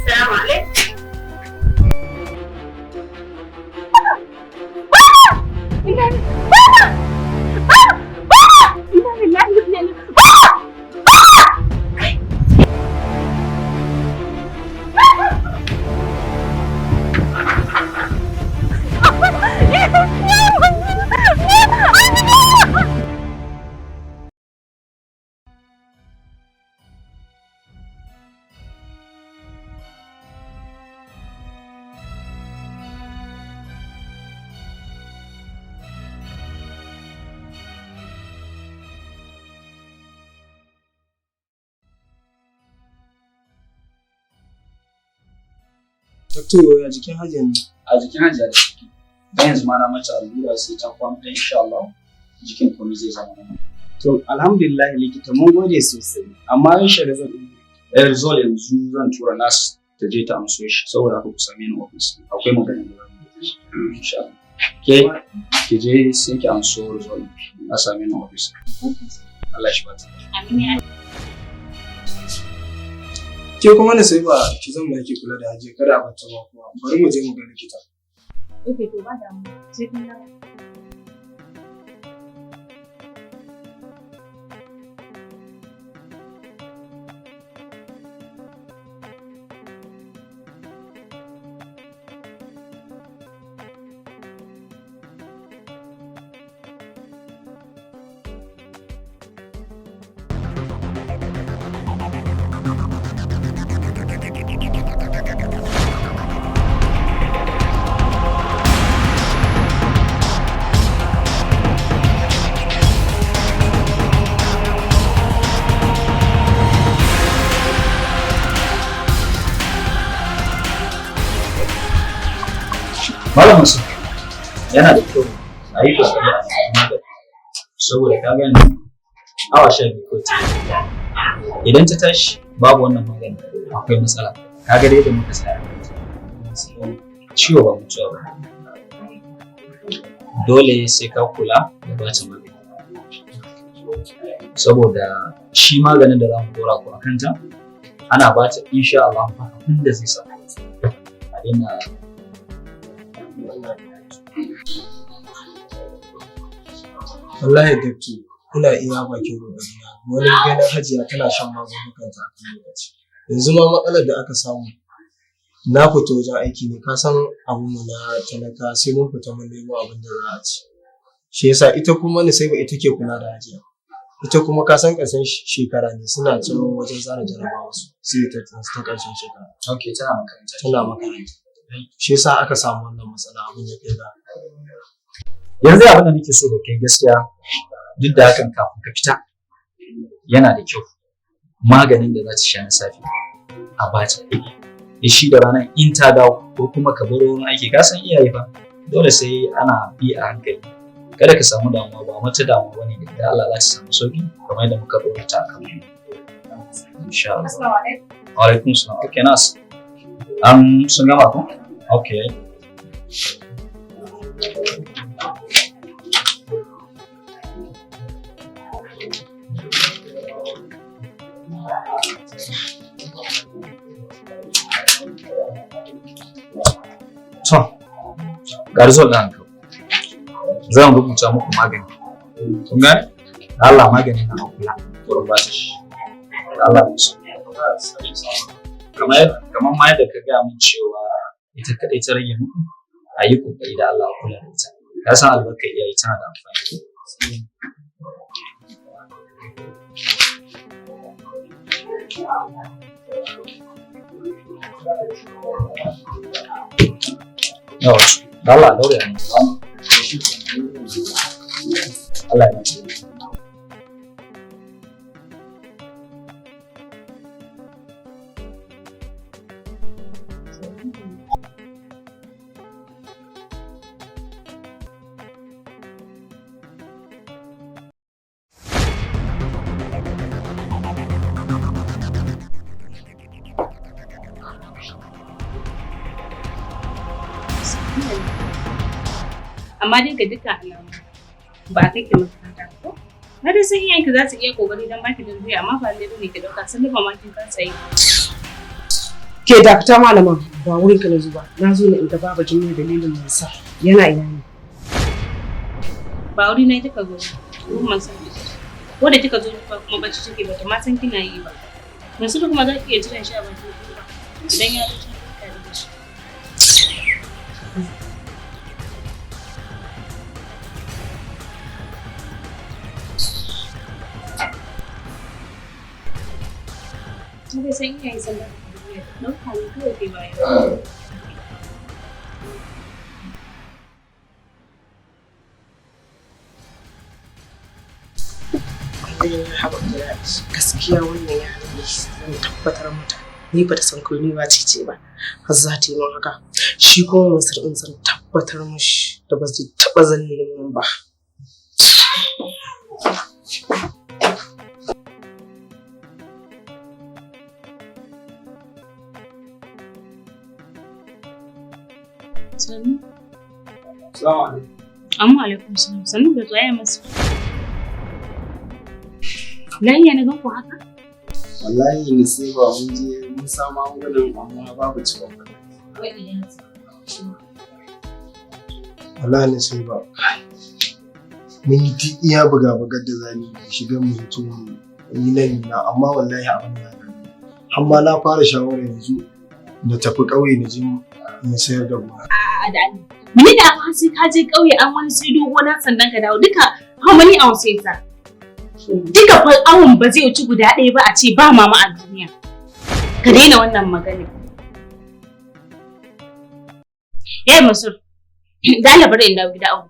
Assalamu alaikum. Doctor, ya jikin Hajiya ne? A jikin Hajiya da ciki. Dan yanzu ma na mata allura, sai ta kwana ɗaya insha Allah jikin komai zai zama normal. To, alhamdulillah likita, mun gode sosai. Amma yaushe result ɗin? Eh, result yanzu zan tura nurse ta je ta amso shi, saboda haka ku same ni office. Akwai magana da zamu yi insha Allah. Ke ki je sai ki amso result, a same ni office. Allah shi ba ta. Amin. Ke kuma na sai ba ki zan ba ki kula da Hajiya, kada a bata ba kuma. Bari mu je mu ga likita. Okay, to ba damuwa. Sai kun dawo. Malam Musa, yana da kyau a yi kokari a nemi magani, saboda ka gani awa 12 ko ta idan ta tashi babu wannan magani akwai matsala. Ka ga dai da muka tsaya, ciwo ba mutuwa ba, dole sai ka kula da bata magani, saboda shi maganin da za mu dora ku a kanta ana bata, insha Allah ba abin da zai sa a daina. Wallahi doctor, ina iya bakin ƙoƙarina wani ganin Hajiya tana shan magungunan ta a kan lokaci. Yanzu ma matsalar da aka samu, na fita wajen aiki ne, ka san abun mu na talaka, sai mun fita mun nemo abin da za a ci. Shi yasa ita kuma ni sai ba ita ke kula da Hajiya. Ita kuma ka san ƙarshen shekara ne, suna can wajen zana jarabawa su sai ta ƙarshen shekara. Okay, tana makaranta. Tana makaranta. Shi yasa aka samu wannan matsala, abin ya kai ga Yanzu abin da nake so da kai, gaskiya duk da hakan, kafin ka fita yana da kyau maganin da za ta sha na safe a bata ya shi da ranar in ta dawo, ko kuma ka bar wurin aiki. Ka san iyaye fa, dole sai ana bi a hankali, kada ka samu damuwa. Ba wata damuwa bane, da Allah za ta samu sauki kamar yadda muka dora ta akan insha Allah. Assalamu alaikum. Wa alaikum salam. Okay, nas an sun gama ko? Okay. To, ga result ɗin ka. Zan rubuta muku magani. Kun gane? Allah magani na kula wurin ba shi. Allah musu. Kamar ma yadda ka gaya min cewa ita kaɗai ta rage muku, a yi ƙoƙari da Allah a kula da ita. Ka san albarkar iyaye tana da amfani. Yawa, da Allah a daure a nan. Allah ya mutu. Amma dai ga dukkan alamu ba a kai ki makaranta ba ko? Na dai san iyayenki za su iya kokari don baki tarbiyya, amma ba lallai bane ki dauka sun rufe ma kin kasa yi. Ke dakata malama, ba wurin ka na zo ba. Na zo ne in ga Baba Jummai, dalilin Mansur. Yana ina ne? Ba wuri na kika zo ba, ko Mansur ne. Ko da kika zo ba kuma bacci take, ba ta ma san kina yi ba. Mansur kuma za ki iya jiran shi a bakin kofa. Idan ya zo shi tare da shi. Na dai san iyaye sun ba da tarbiyya, ɗauka ne kawai ke bayarwa. Gaskiya wannan yarinya zan tabbatar mata ni ba ta san ko ni ba ce ba har za ta yi min haka. Shi kuma Mansur din zan tabbatar mishi da ba zai taɓa zalle min ba. Sannu. Assalamu alaikum. Amma alaikum salam. Sannu da zuwa ya masu. Lafiya na gan ku haka? Wallahi Nasiba, mun je mun samu magungunan amma babu cikon kuɗi. Wallahi Nasiba, mun yi duk iya buga-bugar da za mu yi, shiga mu hito mu yi nan na, amma wallahi abin ya gani. Har ma na fara shawara yanzu na tafi ƙauye na je na sayar da gona. A'a, da Allah. Mene da amma sai ka je ƙauye an wani sai gona sannan ka dawo? Duka how many hours sai sa? Duka fa awon ba zai wuci guda ɗaya ba a ce ba mama a duniya. Ka daina wannan magana. Yayi Mansur, da Allah bari in dawo gida abu.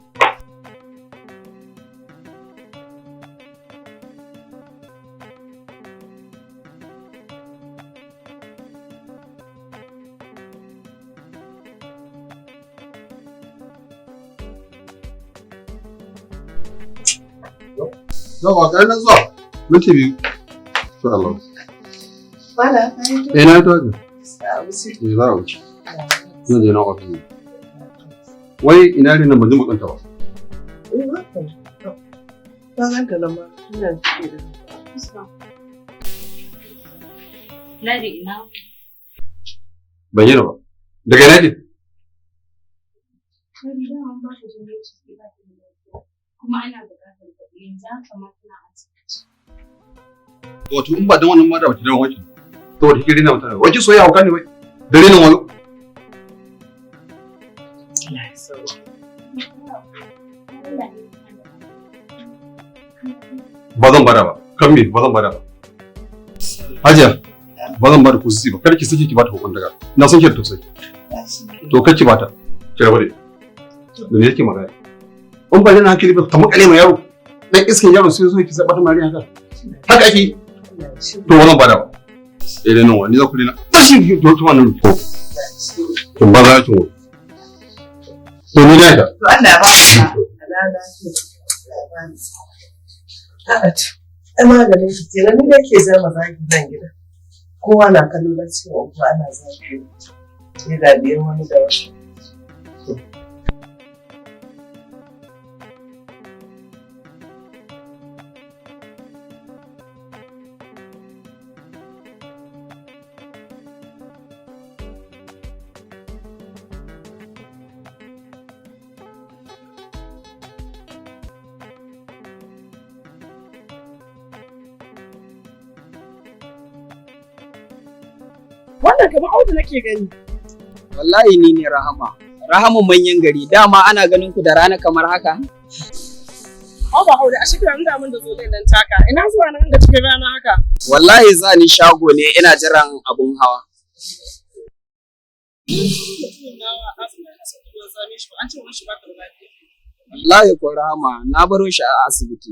Yawa, ga nan zuwa. Minti 2. Insha Allah. Mala, ka yi? Eh, na yi taji. A wuce. Eh, za a wuce. Zan je na ofis ne. Wai ina ne nan? Ban ji motsinta ba. Eh, haka ne. Ba ganta nan ma, ina cike da. Ladi, ina. Ban yi ba. Daga ina ke? Ladi, daman ba ka jin ciki, ba ki da lafiya. Kuma ana buƙatar kuɗi, yanzu haka ma tana asibiti. Wato in ba don wannan ma da baki dawo waki. Saboda kike rena mutane. Wai ki soyayya hauka ne wai. Da renin wayo. Allah ya sauke. Ba zan bada ba. Kan me ba zan bada ba. Hajiya, ba zan bada ko sisi ba. Kar ki sake ki bata kokon daga. Na san ki da tausayi. To kar ki bata. Ki rabu da ita. Da me yake magana? In ba yana hankali ba ta makale ma yaro. Dan iskan yaro sai zo ki zaba ta mariya haka. Haka ake yi. To ba zan bada ba. Eh, nan wani za ku dena. Tashi ki to to wannan ko. To ba za ki wo. To ni na ita. To Allah ya ba ka. Allah lafiya. Allah ya ba ni. A'a, ai maganin ki kenan, ni da ke zama zagi nan gida. Kowa na kallo na cewa uku ana zagi. Sai ga biyar wani da wani. Wannan kamar Audu nake gani. Wallahi ni ne Rahama. Rahamun manyan gari, dama ana ganin ku da rana kamar haka. Au ba Audu, a shekara nuna min da zo nan taka. Ina zuwa nan da cikin rana haka? Wallahi za ni shago ne, ina jiran abun hawa. Mutumin nawa, a suna asibiti ban same shi ba, an ce wani shi baka da lafiya. Wallahi ko Rahama, na baro shi a asibiti.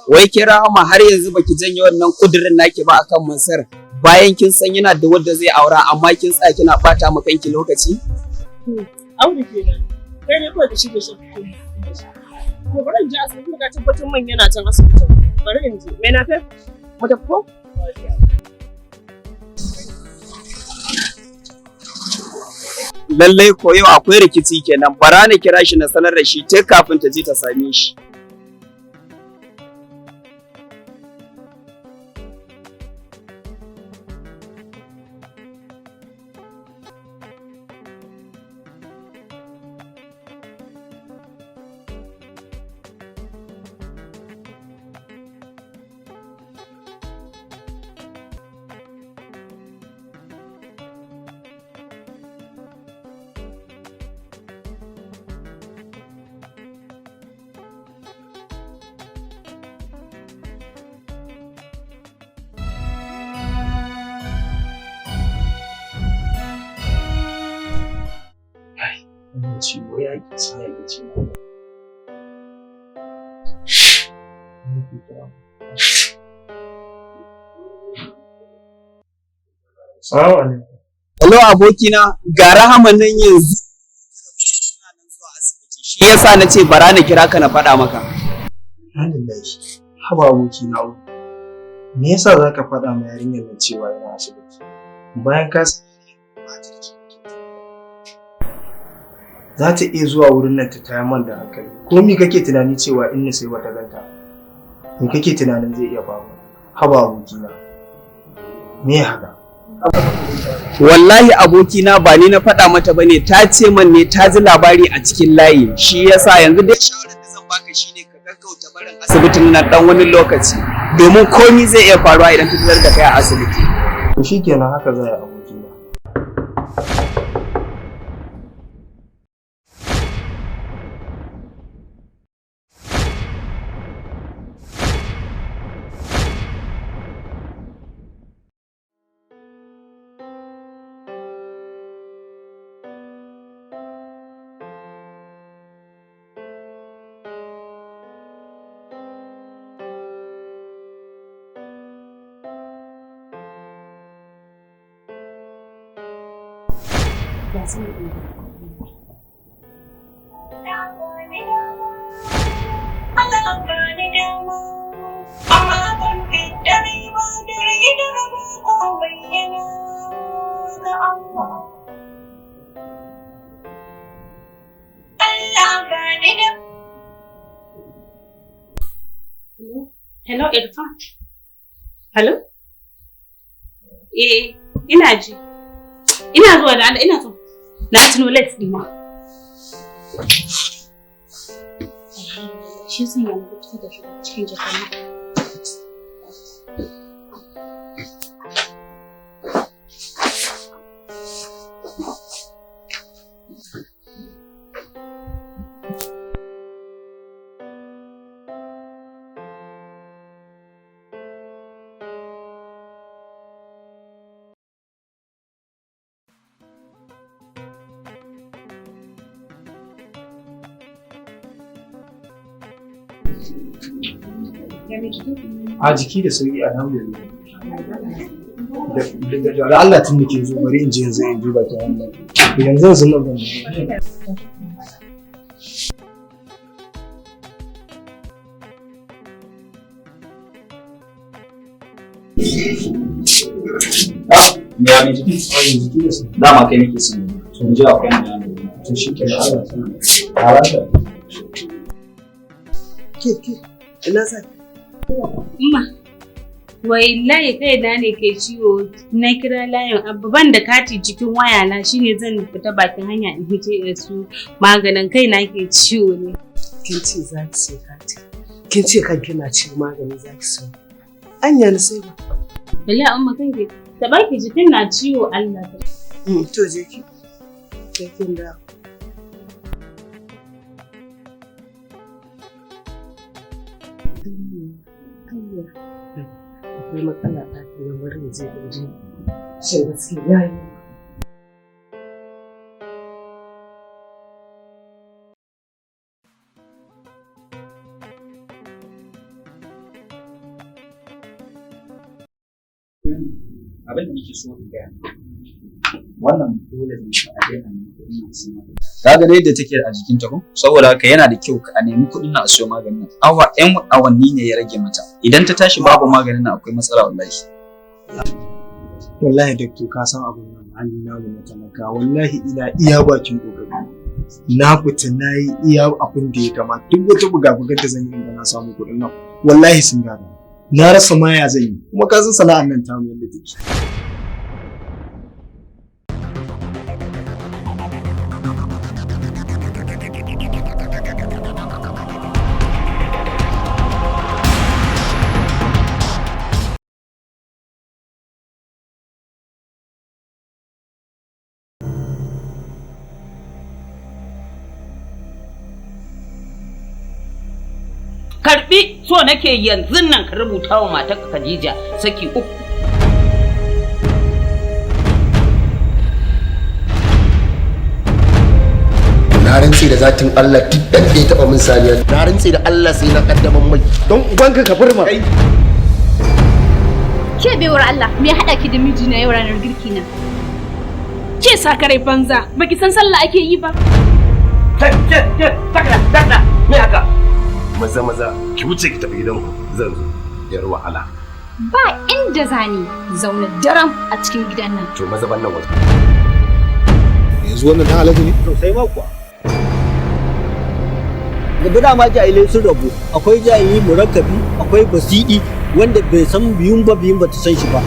Wai ke Rahama, har yanzu baki janye wannan kudirin naki ba akan Mansur, bayan kin san yana da wanda zai aura, amma kin tsaya kina bata ma kanki lokaci? Audu kenan. Kai ne kawai ka shige shi. Ko bari in je asibiti, ka tabbatar man yana can asibitin. Bari in je. Me na kai? Mu tafi ko? Lallai ko yau akwai rikici kenan, bara na kira shi na sanar da shi tun kafin ta je ta same shi. Wannan ciwo ya ƙi ci ya ƙi ci. Salamu alaikum. Hello abokina, ga Rahama nan yanzu. Shi yasa na ce bara na kira ka na faɗa maka. Alhamdulillah. Haba aboki na uku. Me yasa za ka faɗa ma yarinyar nan cewa yana asibiti? Bayan ka san za ta iya zuwa wurin nan ta tayar man da hankali. Ko me kake tunani cewa in na sai wata ganta? Me kake tunanin zai iya faruwa? Haba abokina. Me haka? Wallahi abokina ba ni na faɗa mata bane, ta ce man ne ta ji labari a cikin layi. Shi yasa yanzu dai shawarar da zan baka shine ka gaggauta barin asibitin nan dan wani lokaci domin komi zai iya faruwa idan ta tarar da kai a asibiti. To shikenan haka za a yi abokina. Ba zan iya ba. Hello, Irfan. Hello? Eh, ina ji. Ina zuwa da Allah, ina so. Na tuno late ɗina. Shi zan yi fitar da shi daga cikin jakar nan. A jiki da sauki alhamdulillah. Da Allah tun da ke zo bari in je yanzu in duba ta wannan. Yanzu yanzu nan ban. Ya mai jiki? Jiki da sauki. Dama kai nake son to mu je akwai mu To shi ke Allah. A Ke ke ina za ki? Umma, wai layi kai na ne ke ciwo na kira layin abu ban da kati cikin waya na shine zan fita bakin hanya in je in su maganin kai na ke ciwo ne. Kin ce za ki sai kati. Kin ce kan kina ciwo magani za ki sayo. Anya na sai ba. Wallahi umma kan ke ta baki jikin na ciwo Allah ta. To je ki. Sai kin dawo. Anya, anya. Akwai matsala ɗakin nan bari in je in ji. Shin gaskiya ya yi? Abin da nake so in gaya wannan dole ne a daina neman kuɗin nan siyo magani. Ka ga yadda take a jikinta ko? Saboda haka yana da kyau a nemi kuɗin nan a siyo maganin nan. Awa ƴan awanni ne ya rage mata. Idan ta tashi babu maganin nan akwai matsala wallahi. Wallahi doctor, ka san abun nan hali namu na talaka, wallahi ina iya bakin kokari. Na fita na yi iya abin da ya kamata, duk wata buga-bugar da zan yi in ga na samu kuɗin nan wallahi sun gane. Na rasa ma ya zan yi, kuma ka san sana'ar nan tamu yadda take. Karbi, so nake yanzu nan ka rubuta wa matarka Khadija saki 3. Na rantse da zatin Allah, duk dan da ya taba min saniya, na rantse da Allah sai na kaddaman mai don ubanka ka burma. Ke baiwar Allah, me ya haɗa ki da mijina yau ranar girki na? Ke sakarai banza, baki san sallah ake yi ba. Ke ke ke, takla takla, me haka? Maza maza ki wuce ki tafi gidanku, zan zo yar wahala. Ba inda zani, zaune daram a cikin gidan nan. To maza ban nan waje. Yanzu wannan dan alaji ne? Sosai ma kuwa. Gaba dama jahilai sun rabu, akwai jahili murakkabi, akwai basidi wanda bai san biyun ba, biyun ba ta san shi ba.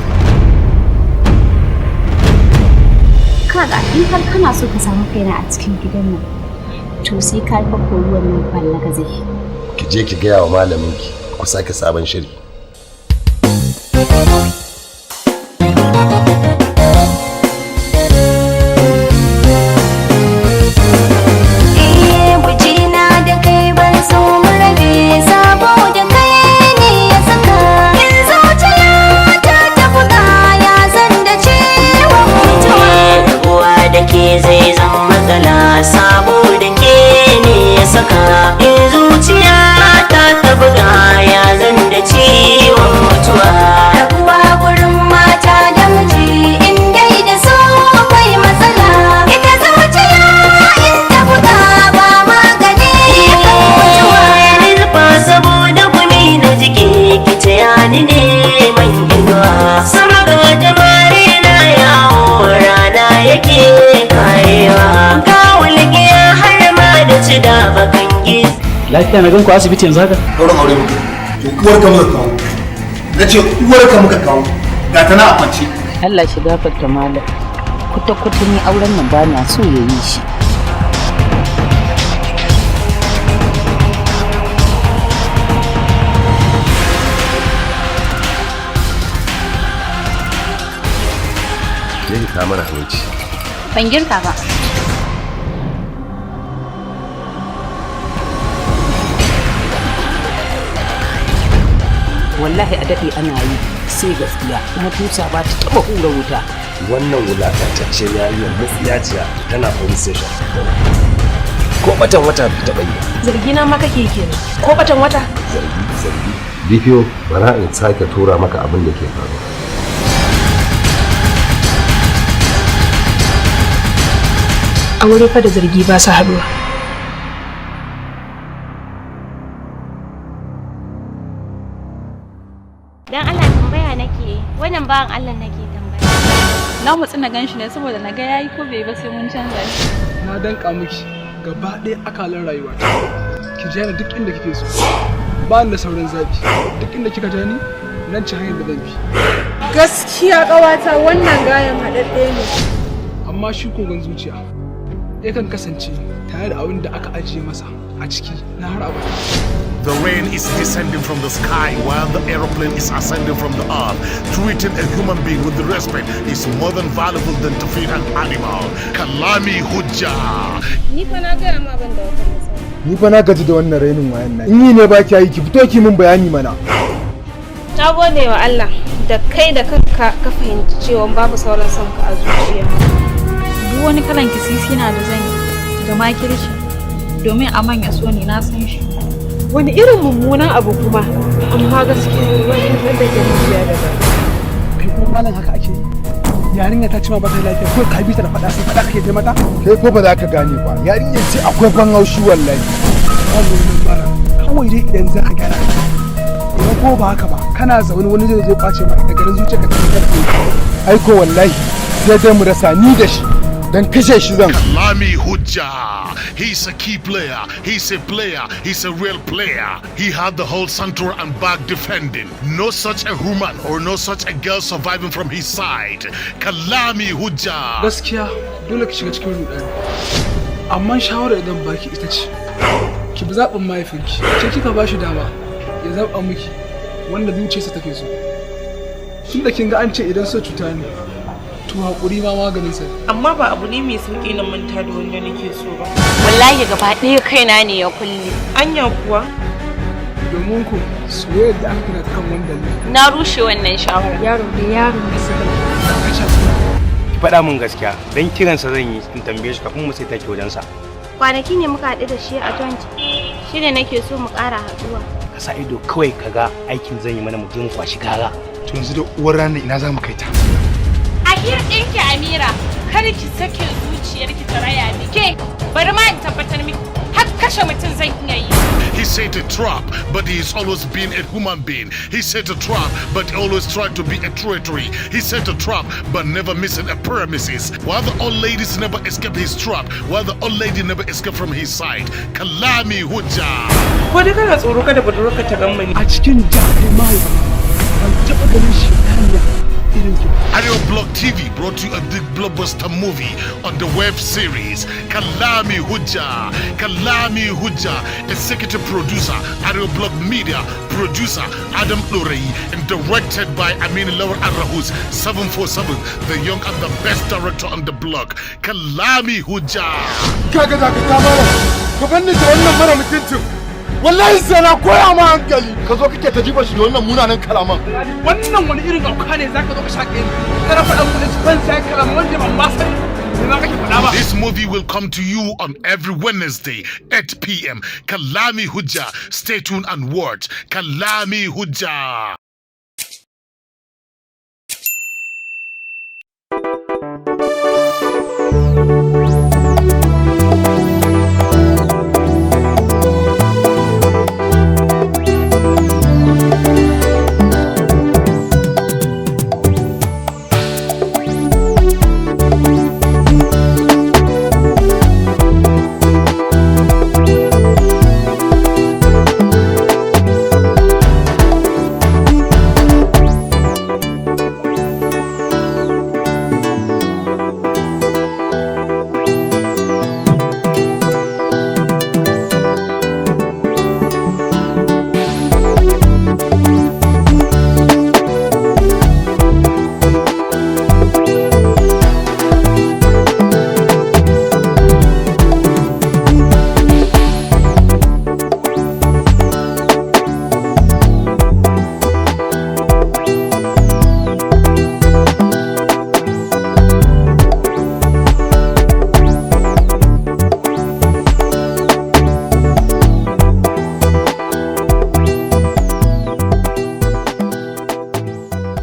Kaga, in har kana so ka samu kaina a cikin gidan nan, to sai ka fa kori wannan ballaga zai. Ki je ki gaya wa malaminki ku sake sabon shiri. Mijina da kai ban so mu rabe, saboda kai ne ya saka in zuciya ta ta buga, ya zan da ciwon mutuwa. Rabuwa da ke zai zama matsala, saboda ke ne ya saka in zuciya ta ta buga, ya zan da ciwon mutuwa. Rabuwa gurin mata da miji in dai da so akwai matsala, ita zuciya in ta buga ba magani kan mutuwa. Ni zufa saboda gumi na jiki, ki taya ni neman inuwa. Sama ga jamare na yawo, rana yake karewa. Ga walƙiya har ma da cida bakan gizo. Lafiya na gan ku asibiti yanzu haka? Ɗaurin aure muka. To uwarka muka kawo. Na ce uwarka muka kawo. Ga ta na a kwance. Allah shi gafarta malam. Kuta kuta ni auren nan ba na so ya yi shi. Je ki kawo mana abinci. Ban girka ba. Wallahi a daɗe ana yi sai gaskiya, kuma tusa ba ta taɓa hura wuta. Wannan wulakantaccen yarinyar matsiyaciya tana police station. Ko batan wata bai taɓa yi. Zargina ma kake kenan. Ko batan wata? Zargi zargi. DPO, bara in sake tura maka abin da ke faruwa. Aure fa da zargi ba su haɗuwa. Dan Allah tambaya nake, wannan bawan Allah nake tambaya. Na mutsi na gan shi ne saboda na ga yayi ko bai ba sai mun canza shi. Na danka miki gaba ɗaya akalan rayuwata. Ki je ni duk inda kike so. Ba ni da sauran zabi. Duk inda kika ja ni, nan ci hanyar da zan bi. Gaskiya ƙawata wannan gayan haɗaɗɗe ne. Amma shi kogon zuciya yakan kasance tare da abin da aka ajiye masa a ciki na har abada. The rain is descending from the sky while the aeroplane is ascending from the earth. Treating a human being with respect is more than valuable than to feed an animal. Kalami Hujja. Ni fa na gaya ma ban da wata matsala. Ni fa na gaji da wannan rainin wayan nan. In yi ne ba ki yi, ki fito ki min bayani mana. Na gode wa Allah da kai da kanka ka fahimci cewa babu sauran son ka a zuciya. Duk wani kalan kisisi na da zan yi da makirci domin a manya so ne na san shi. Wani irin mummunan abu kuma, amma gaskiya wani wanda ke zuciya da ba. Kai ko malam haka ake yi? Yarinya ta ce ma ba ta lafiya, ko ka bi ta da faɗa, sai faɗa kake taimata? Kai ko ba za ka gane ba. Yarinyar ce akwai ban haushi wallahi. Babu wani bara. Kawai dai idan za a gyara. Idan ko ba haka ba, kana zaune wani zai zo kwace maka da garin zuciyarka ta karfe. Aiko wallahi sai dai mu rasa ni da shi, dan kashe shi zan. Kalami Hujja. He's a key player. He's a player. He's a real player. He had the whole center and back defending. No such a woman or no such a girl surviving from his side. Kalami Hujja. Gaskiya dole ki shiga cikin rudani. Amma shawarar idan baki ita ce, ki bi zaɓin mahaifinki. Ke kika ba shi dama ya zaɓa miki wanda zuciyarsa take so. Tunda kin ga an ce idan so cuta ne, to haƙuri ma maganin sa. Amma ba abu ne mai sauƙi na manta da wanda nake so ba. Wallahi gaba ɗaya kaina ne ya kulle. Anya kuwa? Domin ku soyayyar da aka gina ta kan wanda ne. Na rushe wannan shawara. Yaro da yaro ne. Ki faɗa min gaskiya, dan kiransa zan yi in tambaye shi kafin mu sai take wajensa. Kwanaki ne muka haɗu da shi a joint. Shi ne nake so mu ƙara haɗuwa. Ka sa ido kawai ka ga aikin zan yi mana, mu je mu kwashi gara. To yanzu da uwar ranar ina za mu kai ta? A ɗinki Amira, kar ki sake zuciyarki ta raya miki. Ke, bari ma in tabbatar miki, har kashe mutum zan iya yi. He set a trap, but he's always been a human being. He set a trap, but always tried to be a territory. He set a trap, but never missing a premises. While the old ladies never escape his trap, while the old lady never escape from his side. Kalami Hujja. Ko dai kana tsoro kada budurwarka ta gan mu ne? A cikin jakai mahaifa ban taɓa ganin shedaniya irin ki. Arewa Block TV brought you a big blockbuster movie on the web series Kalami Hujja. Kalami Hujja. Executive producer Arewa Block Media, producer Adam Lorei, and directed by Amin Lawal Arahus 747, the young and the best director on the block. Kalami Hujja. Kaga, za ka ta mana, ka banni da wannan mara mutuncin. Wallahi sai na koya ma hankali. Ka zo kake ta jiba shi da wannan munanan kalaman. Wannan wani irin auka ne zaka zo ka shaƙe ni? Kana faɗa mun ban sai kalaman wanda ban ma sani me ma kake faɗa ba. This movie will come to you on every Wednesday, 8 p.m. Kalami Hujja. Stay tuned and watch Kalami Hujja.